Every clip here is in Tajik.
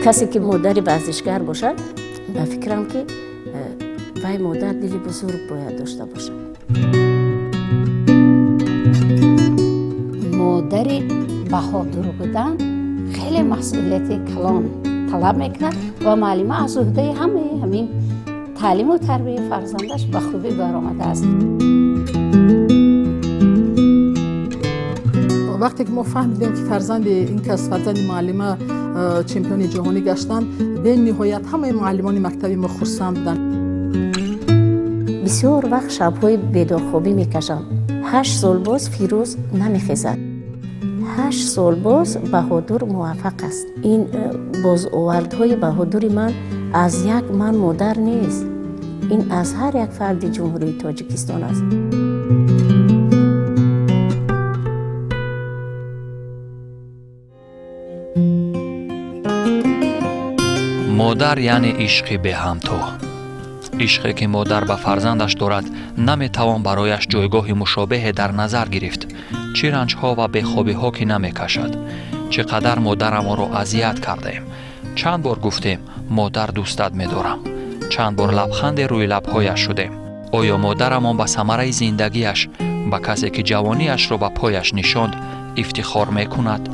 Касе ки модари варзишгар бошад, ба фикрам, ки вай модар дили бузург бояд дошта бошад. Модари баҳодур будан хеле масъулияти калон талаб мекунад ва муаллима аз уҳдаи ҳамаи ҳамин таълиму тарбияи фарзандаш ба хубӣ баромадааст. Вақте ки мо фаҳмидем, ки фарзанди ин кас, фарзанди муаллима чемпиони ҷаҳонӣ гаштанд, бениҳоят ҳамаи муаллимони мактаби мо хурсанд буданд. Бисёр вақт шабҳои бедорхобӣ мекашам. 8 сол боз Фирӯз намехезад, 8 сол боз Баҳодур муваффақ аст. Ин бозовардҳои Баҳодури ман аз як ман модар нест, ин аз ҳар як фарди Ҷумҳурии Тоҷикистон аст. Модар яъне ишқи беҳамто. Ишқе ки модар ба фарзандаш дорад, наметавон барояш ҷойгоҳи мушобеҳе дар назар гирифт. Чӣ ранҷҳо ва бехобиҳо ки намекашад! Чӣ қадар модарамонро азият кардаем! Чанд бор гуфтем: «Модар, дӯстат медорам»? Чанд бор лабханде рӯи лабҳояш шудем? Оё модарамон ба самараи зиндагиаш, ба касе ки ҷавониашро ба пояш нишонд, ифтихор мекунад?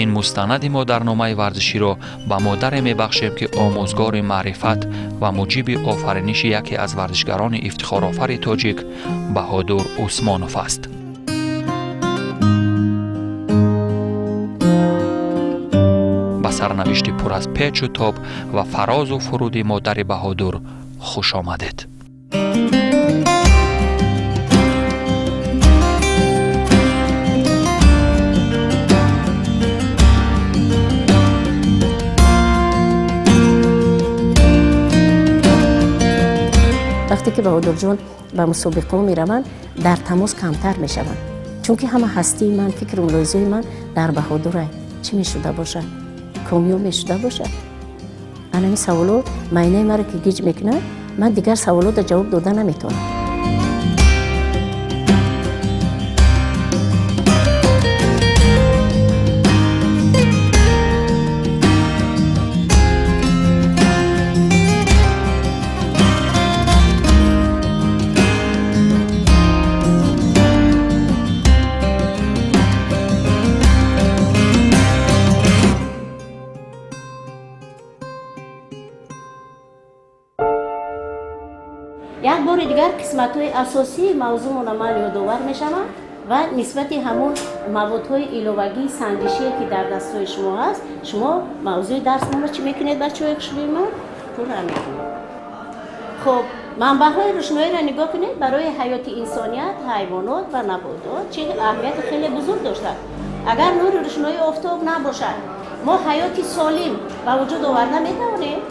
Ин мустанади модарномаи варзиширо ба модаре мебахшем, ки омӯзгори маърифат ва муҷиби офариниши яке аз варзишгарони ифтихорофари тоҷик Баҳодур Усмонов аст. Ба сарнавишти пур аз печу тоб ва фарозу фуруди модари Баҳодур хуш омадед. Вақте ки Баҳодурҷон ба мусобиқаҳо мераванд, дар тамос камтар мешаванд, чунки ҳама ҳастии ман, фикру мулоҳизаи ман дар Баҳодурай. Чӣ мешуда бошад, комёб мешуда бошад? Анами саволо майнаи маро ки гиҷ мекунад, ман дигар саволоро ҷавоб дода наметавонам. Як бори дигар қисматҳои асосии мавзӯъмона ман ёдовар мешавам ва нисбати ҳамон маводҳои иловагии санҷишие, ки дар дастҳои шумо ҳаст, шумо мавзӯи дарсмонро чӣ мекунед, бачаҳои хушрӯи ман? Пурра мекунед. Хуб, манбаъҳои рӯшноиро нигоҳ кунед. Барои ҳаёти инсоният, ҳайвонот ва наботот чӣ аҳамияти хеле бузург доштанд. Агар нури рӯшноии офтоб набошад, мо ҳаёти солим ба вуҷуд оварда метавонем?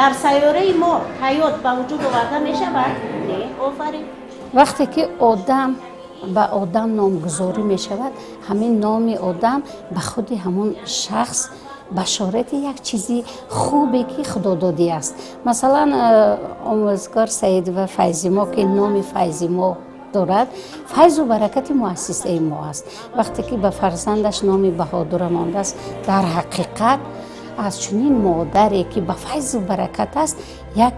Дар сайёраи мо ҳаёт ба вуҷуд оварда мешавад? Не. Офарин. Вақте ки одам ба одам номгузорӣ мешавад, ҳамин номи одам ба худи ҳамон шахс башорати як чизи хубе, ки худододӣ аст. Масалан, омӯзгор Саидова Файзимо, ки номи Файзимо дорад, файзу баракати муассисаи мо аст. Вақте ки ба фарзандаш номи Баҳодура мондааст, дар ҳақиқат аз чунин модаре, ки ба файзу баракат аст, як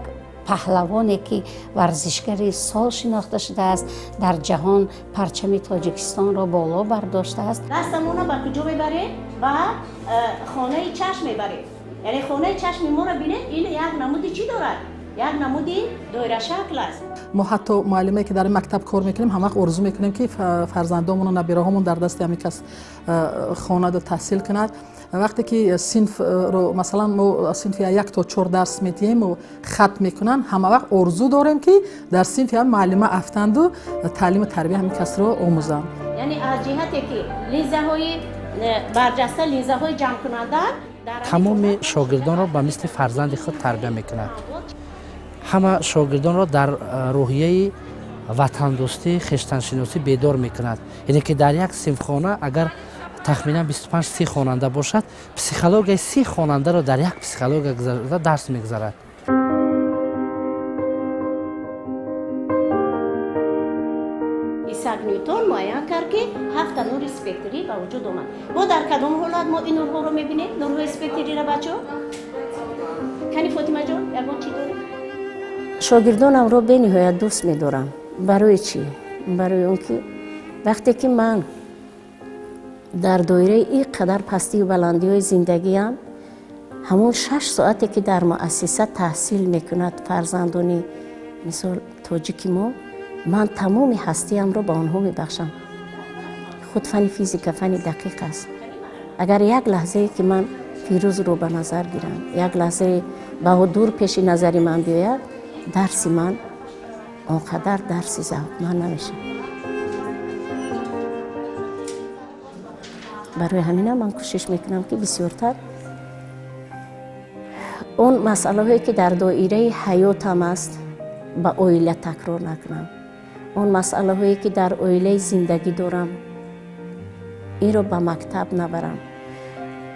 паҳлавоне, ки варзишгари сол шинохта шудааст, дар ҷаҳон парчами Тоҷикистонро боло бардоштааст. Дастамонро ба куҷо мебарем? Ба хонаи чашм мебарем. Яъне хонаи чашми моро бинед, ин як намуди чӣ дорад? Як намуди доирашакл аст. Мо ҳатто муаллимае, ки дар ин мактаб кор мекунем, ҳамвақт орзу мекунем, ки фарзандомону набираҳомон дар дасти ҳамин кас хонаду таҳсил кунад. Вақте ки синфро, масалан, мо синфи як то чор дарс медиҳему хат мекунанд, ҳама вақт орзу дорем, ки дар синфи ҳам муаллима афтанду таълиму тарбия ҳамин касро омӯзанд. Яъне аз ҷиҳате ки линзаҳои барҷаста, линзаҳои ҷамъкунанда. Тамоми шогирдонро ба мисли фарзанди худ тарбия мекунад. Ҳама шогирдонро дар рӯҳияи ватандӯстӣ, хештаншиносӣ бедор мекунад. Яъне ки дар як синфхона агар тахминан 25-30 хонанда бошад, психологияи 30 хонандаро дар як психология гузарода дарс мегузарад. Исаак Нютон муайян кард, ки ҳафта нури вуҷуд омад. Бо дар кадом ҳолат мо ин нурҳоро мебинем? Нурҳои спектриро, бачаҳо? Кани, Фотимаҷон, ягон чӣ доред? Шогирдонамро бениҳоят дӯст медорам. Барои чӣ? Барои он ки вақте ки ман дар доираи ин қадар пастию баландиҳои зиндагиам, ҳамон 6 соате ки дар муассиса таҳсил мекунад фарзандони, мисол, тоҷики мо, ман тамоми ҳастиамро ба онҳо мебахшам. Худ фани физика фани дақиқ аст. Агар як лаҳзае ки ман Фирӯзро ба назар гирам, як лаҳзае Баҳодур пеши назари ман биёяд, дарси ман он қадар дарси завқманд намешавад. Барои ҳаминам ман кӯшиш мекунам, ки бисёртар он масъалаҳое ки дар доираи ҳаётам аст, ба оила такрор накунам, он масъалаҳое ки дар оилаи зиндагӣ дорам, инро ба мактаб набарам,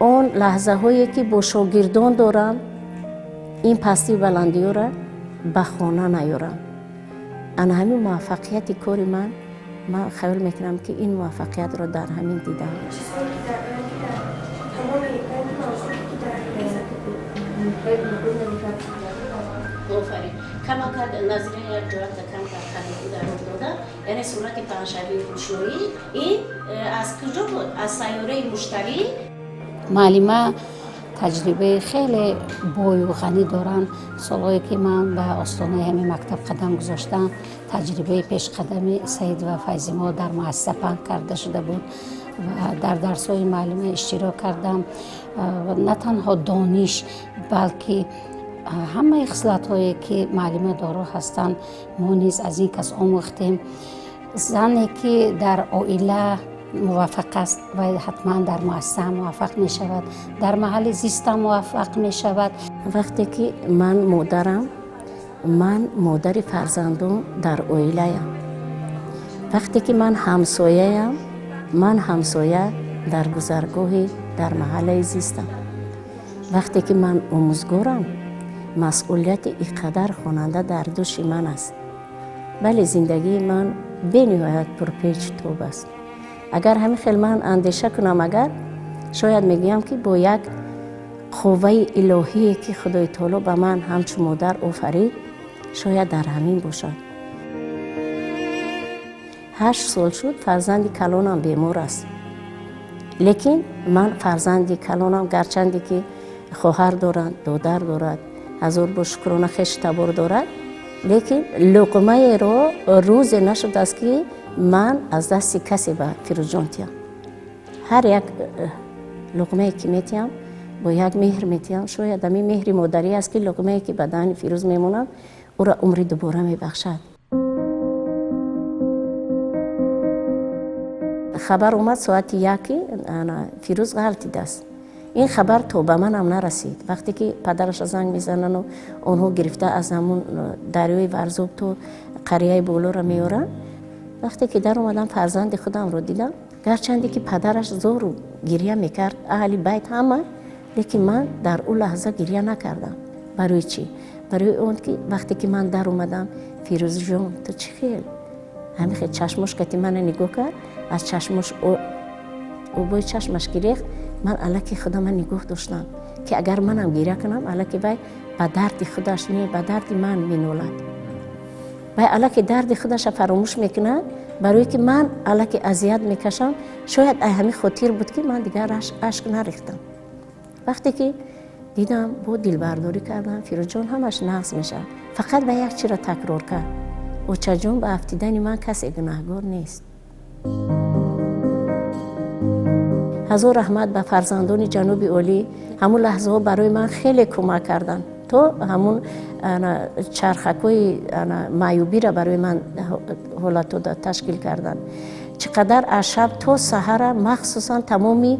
он лаҳзаҳое ки бо шогирдон дорам, ин пастию баландиёра ба хона наёрам. Ана ҳамин муваффақияти кори ман. Ман хаёл мекунам, ки ин муваффақиятро дар ҳамин дидам. Офарин. Камакак назира як ҷоата камтар хатоӣ дар роҳ дода, яъне суръати паҳншавии рӯшноӣ ин аз куҷо буд? Аз сайёраи Муштарӣ. Муаллима таҷрибаи хеле бою ғанӣ доранд. Солҳое ки ман ба остонаи ҳамин мактаб қадам гузоштам, таҷрибаи пешқадами Саидова Файзимо дар муассиса паҳн карда шуда буд ва дар дарсҳои муаллима иштирок кардам. На танҳо дониш, балки ҳамаи хислатҳое ки муаллима доро ҳастанд, мо низ аз ин кас омӯхтем. Зане ки дар оила муваффақ аст, вай ҳатман дар муассиса муваффақ мешавад, дар маҳалли зистам муваффақ мешавад. Вақте ки ман модарам, ман модари фарзандон дар оилаям. Вақте ки ман ҳамсояям, ман ҳамсоя дар гузаргоҳи дар маҳаллаи зистам. Вақте ки ман омӯзгорам, масъулияти ин қадар хонанда дар дӯши ман аст. Бале, зиндагии ман бениҳоят пурпечу тоб аст. Агар ҳамин хел ман андеша кунам, агар шояд мегӯям, ки бо як қувваи илоҳие ки Худои таоло ба ман ҳамчун модар офарид, шояд дар ҳамин бошад. 8 сол шуд, фарзанди калонам бемор аст, лекин ман фарзанди калонам, гарчанде ки хоҳар дорад, додар дорад, ҳазор бор шукрона, хешу табор дорад, лекин луқмаеро рӯзе нашудааст, ки ман аз дасти касе ба Фирӯзҷон тиям. Ҳар як луқмае ки метиҳам, бо як меҳр метиҳам. Шояд ҳамин меҳри модарӣ аст, ки луқмае ки ба даҳани Фирӯз мемонад, ӯро умри дубора мебахшад. Хабар омад соати 1-и, Фирӯз ғалтидааст. Ин хабар то ба манам нарасид. Вақте ки падараша занг мезанану онҳо гирифта аз ҳамун дарёи Варзоб то қарияи болоро меоранд, вақте ки даромадам, фарзанди худамро дидам. Гарчанде ки падараш зору гирья мекард, аҳли байт ҳама, лекин ман дар ӯ лаҳза гирья накардам. Барои чӣ? Барои он ки вақте ки ман даромадам, «Фирӯзҷон, ту чӣ хел?» ҳамин хел чашмош кати мана нигоҳ кард, аз чашмош обои чашмаш гирехт. Ман аллаки худама нигоҳ доштам, ки агар манам гиря кунам, аллаки вай ба дарди худаш не, ба дарди ман менолад, вай аллаки дарди худаша фаромӯш мекунад, барое ки ман аллаки азият мекашам. Шояд ай ҳамин хотир буд, ки ман дигар ашк нарехтам. Вақте ки дидам, бо дилбардорӣ кардам: «Фирӯзҷон, ҳамаш нағз мешавад». Фақат ба як чиро такрор кард: «Очаҷон, ба афтидани ман касе гунаҳгор нест». Ҳазор раҳмат ба фарзандони ҷаноби олӣ, ҳамун лаҳзаҳо барои ман хеле кӯмак карданд, то ҳамун чархакҳои маъюбиро барои ман ҳолатҳо ташкил карданд. Чӣ қадар аз шаб то саҳара махсусан тамоми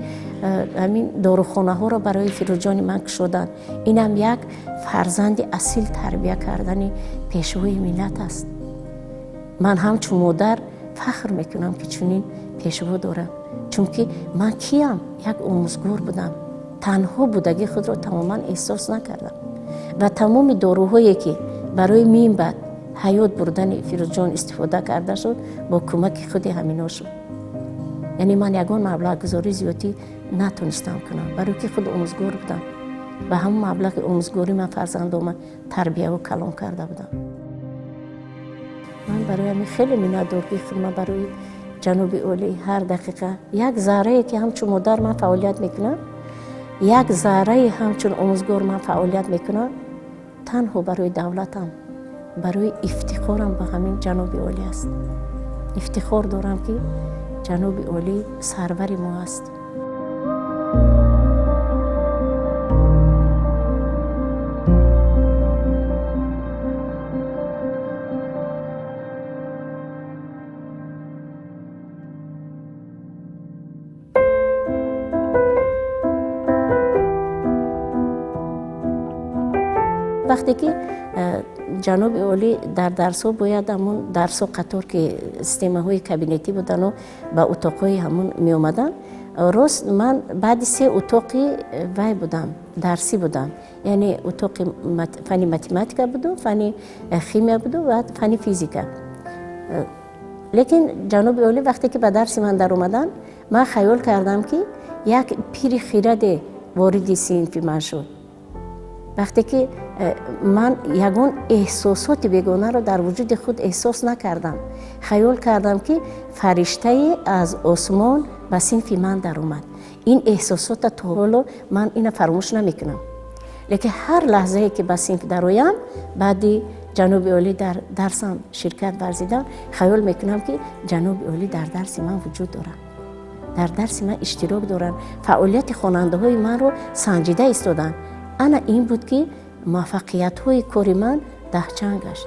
ҳамин дорухонаҳоро барои Фирӯзҷони ман кушоданд. Инам як фарзанди асил тарбия кардани пешвои миллат аст. Ман ҳамчун модар фахр мекунам, ки чунин пешво дорам, чунки ман киям? Як омӯзгор будам, танҳо будагии худро тамоман эҳсос накардам ва тамоми доруҳое ки барои минбаъд ҳаёт бурдани Фирӯзҷон истифода карда шуд, бо кӯмаки худи ҳамино шуд. Яъне ман ягон маблағгузории зиёдӣ натонистам кунам, барои ки худ омӯзгор будам. Ба ҳамон маблағи омӯзгорӣ ман фарзандома тарбияву калон карда будам. Ман барои ҳамин хеле миннатдоргии худма барои ҷаноби олӣ ҳар дақиқа як заррае ки ҳамчун модар ман фаъолият мекунам, як заррае ҳамчун омӯзгор ман фаъолият мекунам, танҳо барои давлатам, барои ифтихорам ба ҳамин ҷаноби олӣ аст. Ифтихор дорам, ки ҷаноби олӣ сарвари мо аст. Вақте ки ҷаноби олӣ дар дарсҳо бояд ҳамун дарсҳо қатор ки системаҳои кабинетӣ будану ба утоқҳои ҳамун меомаданд, рост ман баъди се утоқи вай будам, дарсӣ будам. Яъне утоқи фанни математика буду, фанни химия буду ва фанни физика. Лекин ҷаноби олӣ вақте ки ба дарси ман даромаданд, ман хаёл кардам, ки як пири хираде вориди синфи ман шуд. Вақте ки ман ягон эҳсосоти бегонаро дар вуҷуди худ эҳсос накардам, хаёл кардам, ки фариштае аз осмон ба синфи ман даромад. Ин эҳсосота то ҳоло ман ина фаромӯш намекунам. Лекин ҳар лаҳзае ки ба синф дароям, баъди ҷаноби олӣ дар дарсам ширкат варзидан, хаёл мекунам, ки ҷаноби олӣ дар дарси ман вуҷуд доранд, дар дарси ман иштирок доранд, фаъолияти хонандаҳои манро санҷида истоданд. Ана ин буд, ки муваффақиятҳои кори ман даҳчанд гашт.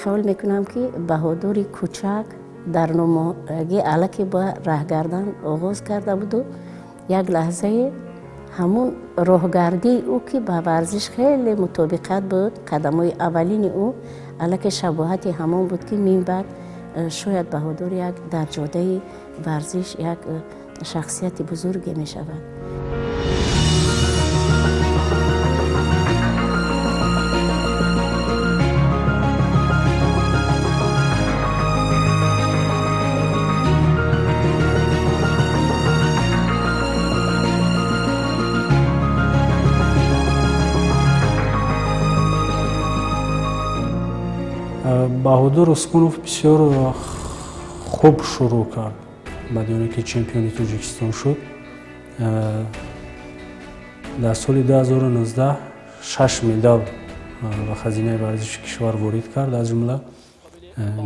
Хаёл мекунам, ки Баҳодури кӯчак дар номоги аллаке ба раҳгардан оғоз карда буду як лаҳзае ҳамун роҳгардии ӯ, ки ба варзиш хеле мутобиқат буд, қадамҳои аввалини ӯ аллаке шабоҳати ҳамон буд, ки минбаъд шояд Баҳодур як дар ҷодаи варзиш як шахсияти бузурге мешавад. Баҳодур Усмонов бисёр хуб шурӯъ кард. Баъди оне ки чемпиони Тоҷикистон шуд, дар соли 2019 шаш медал ба хазинаи варзиши кишвар ворид кард, аз ҷумла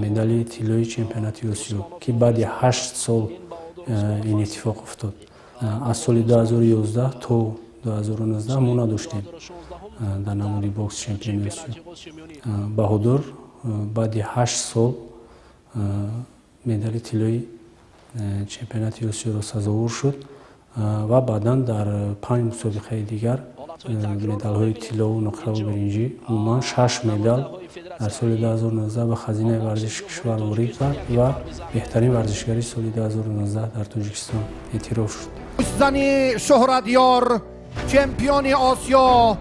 медали тиллои чемпионати Осиё, ки баъди 8 сол ин иттифоқ уфтод. Аз соли 2011 то 2019 мо надоштем дар намуди бокс чемпиони Осиё. Баҳодур баъди 8 сол медали тиллои чемпионати Осиёро сазовор шуд ва баъдан дар панҷ мусобиқаи дигар медалҳои тиллову нуқраву биринҷӣ, умуман шаш медал дар соли 2019 ба хазинаи варзиши кишвар ворид кард ва беҳтарин варзишгари соли 2019 дар Тоҷикистон эътироф шуд. Зани шӯҳратёр, чемпиони Осиё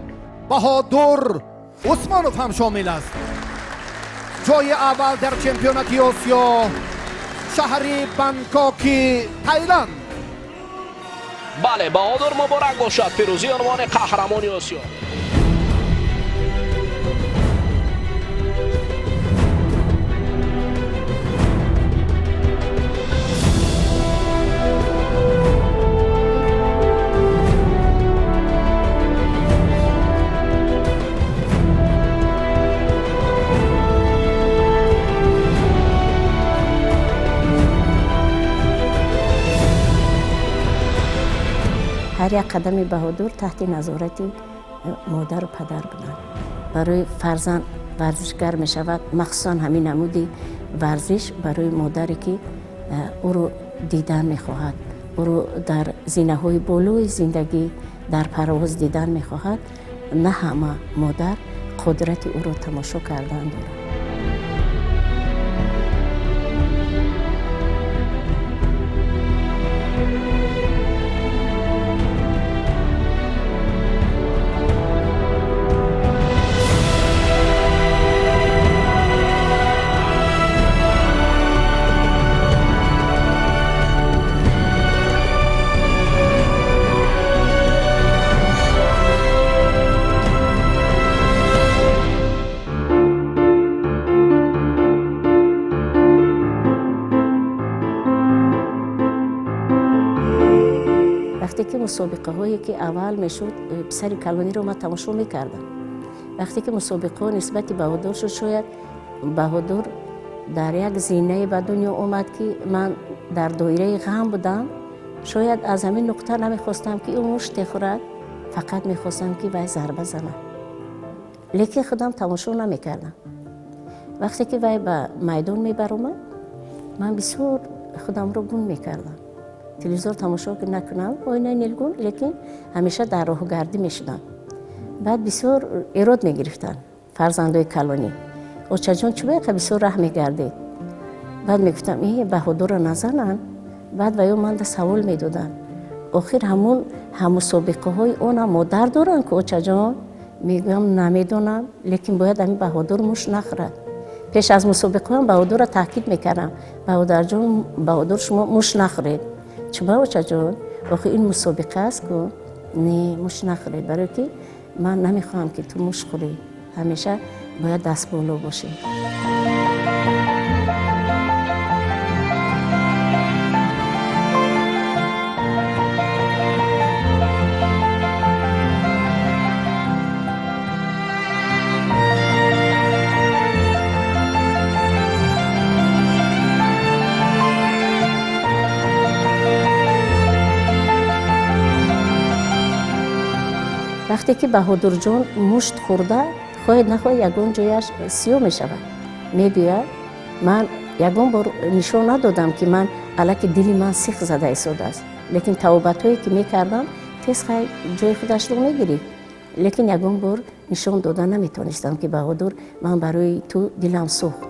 Баҳодур Усмонов ҳам шомил аст. Ҷои аввал дар чемпионати Осиё, шаҳри Бангкоки Таиланд. Бале, Баҳодур, муборак бошад пирӯзии унвони қаҳрамони Осиё. Ҳар як қадами Баҳодур таҳти назорати модару падар буданд. Барои фарзанд варзишгар мешавад, махсусан ҳамин намуди варзиш барои модаре ки ӯро дидан мехоҳад, ӯро дар зинаҳои болои зиндагӣ дар парвоз дидан мехоҳад, на ҳама модар қудрати ӯро тамошо кардан дорад. Вақте ки мусобиқаҳое ки аввал мешуд, писари калониро ман тамошо мекардам. Вақте ки мусобиқаҳо нисбати Баҳодур шуд, шояд Баҳодур дар як зинае ба дунё омад, ки ман дар доираи ғам будам. Шояд аз ҳамин нуқта намехостам, ки ӯ мушт хӯрад, фақат мехостам, ки вай зарба занад. Лекин худам тамошо намекардам. Вақте ки вай ба майдон мебаромад, ман бисёр худамро гум мекардам. Телевизор тамошо накунам, оинаи нилгун, лекин ҳамеша дар роҳгардӣ мешудам. Баъд бисёр эрод мегирифтанд фарзандои калонӣ. Очаҷон, чӣ бояд бисёр раҳ мегардед? Баъд мегуфтам, Баҳодурро назананд. Баъд ва ё манда савол медоданд. Охир ҳамун ҳаммусобиқаҳои онам модар доранд ку, очаҷон? Мегӯям, намедонам, лекин бояд ҳамин Баҳодур муш нахӯрад. Пеш аз мусобиқаҳоам Баҳодурро таъкид мекардам. Баҳодарҷон, Баҳодур, шумо муш нахӯред. Чуба, очаҷон? Охир ин мусобиқа аст ку. Не, муш нахӯред, барое ки ман намехоҳам, ки ту муш хӯрӣ. Ҳамеша бояд дастболо бошӣ. Вақте ки Баҳодурҷон мушт хӯрда, хоҳед нахоҳед, ягон ҷояш сиёҳ мешавад. Мегӯяд, ман ягон бор нишон надодам, ки ман аллаки дили ман сих зада истодааст, лекин тавобатҳое ки мекардам, тез хай ҷои худашро мегирифт. Лекин ягон бор нишон дода наметонистам, ки Баҳодур, ман барои ту дилам сӯхт.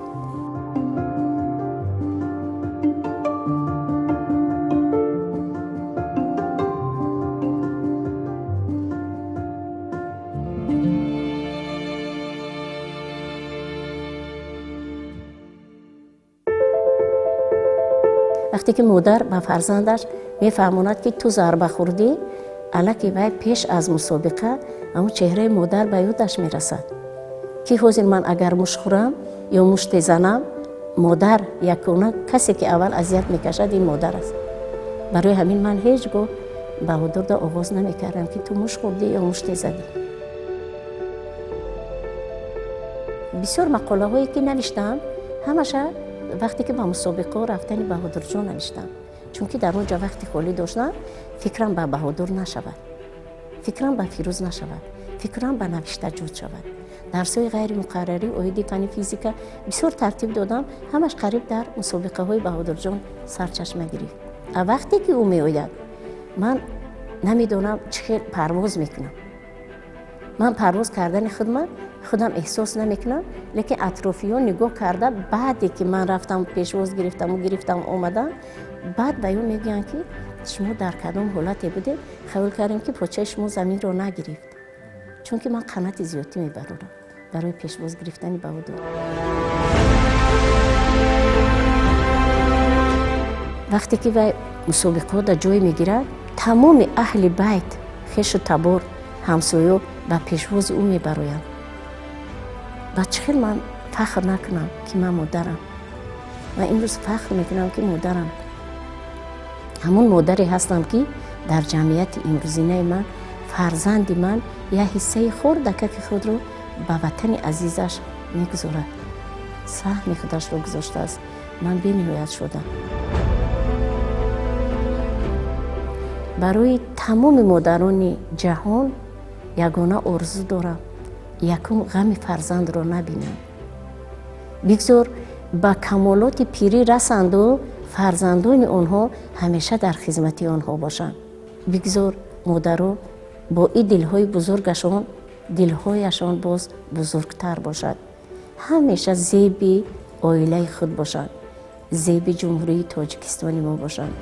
Вақте ки модар ба фарзандаш мефаҳмонад, ки ту зарба хӯрдӣ, аллаки вай пеш аз мусобиқа ҳамун чеҳраи модар ба ёдаш мерасад, ки ҳозир ман агар муш хӯрам ё муште занам, модар якона касе ки аввал азият мекашад, ин модар аст. Барои ҳамин ман ҳеҷ гоҳ Баҳодурда оғоз намекардам, ки ту муш хӯрдӣ ё муште задӣ. Бисёр мақолаҳое ки навиштам, ҳамаша вақте ки ба мусобиқаҳо рафтани Баҳодурҷон навиштам, чунки дар он ҷо вақти холӣ доштам, фикрам ба Баҳодур нашавад, фикрам ба Фирӯз нашавад, фикрам ба навиштаҷот шавад. Дарсҳои ғайримуқаррарӣ оиди фанни физика бисёр тартиб додам, ҳамаш қариб дар мусобиқаҳои Баҳодурҷон сарчашма гирифт. А вақте ки ӯ меояд, ман намедонам чӣ хел парвоз мекунам. Ман парвоз кардани худам эҳсос намекунам, лекин атрофиён нигоҳ карда, баъде ки ман рафтам пешвоз гирифтаму гирифтам омадам, баъд ба ё мегӯянд, ки шумо дар кадом ҳолате будед, хаёл кардем, ки почаи шумо заминро нагирифт, чунки ман қанати зиёдтӣ мебарорам барои пешвоз гирифтани Баҳодур. Вақте ки вай мусобиқаҳо дар ҷой мегирад, тамоми аҳли байт, хешу табор, ҳамсоё ба пешвози ӯ мебароянд. Ба чӣ хел ман фахр накунам, ки ман модарам? Ман имрӯз фахр мекунам, ки модарам. Ҳамун модаре ҳастам, ки дар ҷамъияти имрӯзинаи ман фарзанди ман як ҳиссаи хурдакаки худро ба ватани азизаш мегузорад, саҳми худашро гузоштааст. Ман бениҳоят шудам. Барои тамоми модарони ҷаҳон ягона орзу дорам: якум ғами фарзандро набинанд, бигзор ба камолоти пирӣ расанду фарзандони онҳо ҳамеша дар хизмати онҳо бошанд. Бигзор модаро бо ин дилҳои бузургашон дилҳояшон боз бузургтар бошад, ҳамеша зеби оилаи худ бошанд, зеби Ҷумҳурии Тоҷикистони мо бошанд.